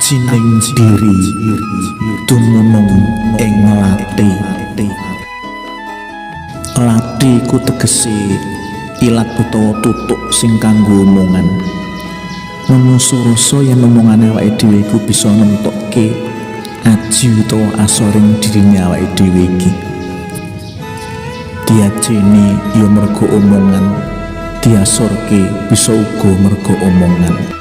Ajining diri dumunung ing lathi. Lathi ku tegese ilat utawa tutuk sing kanggo omongan. Menungso rasa yen omongane awake dhewe iku bisa nemtokke aji utawa asoring dirine awake dhewe iki. Diajeni ya mergo omongan, diasorke bisa uga mergo omongan.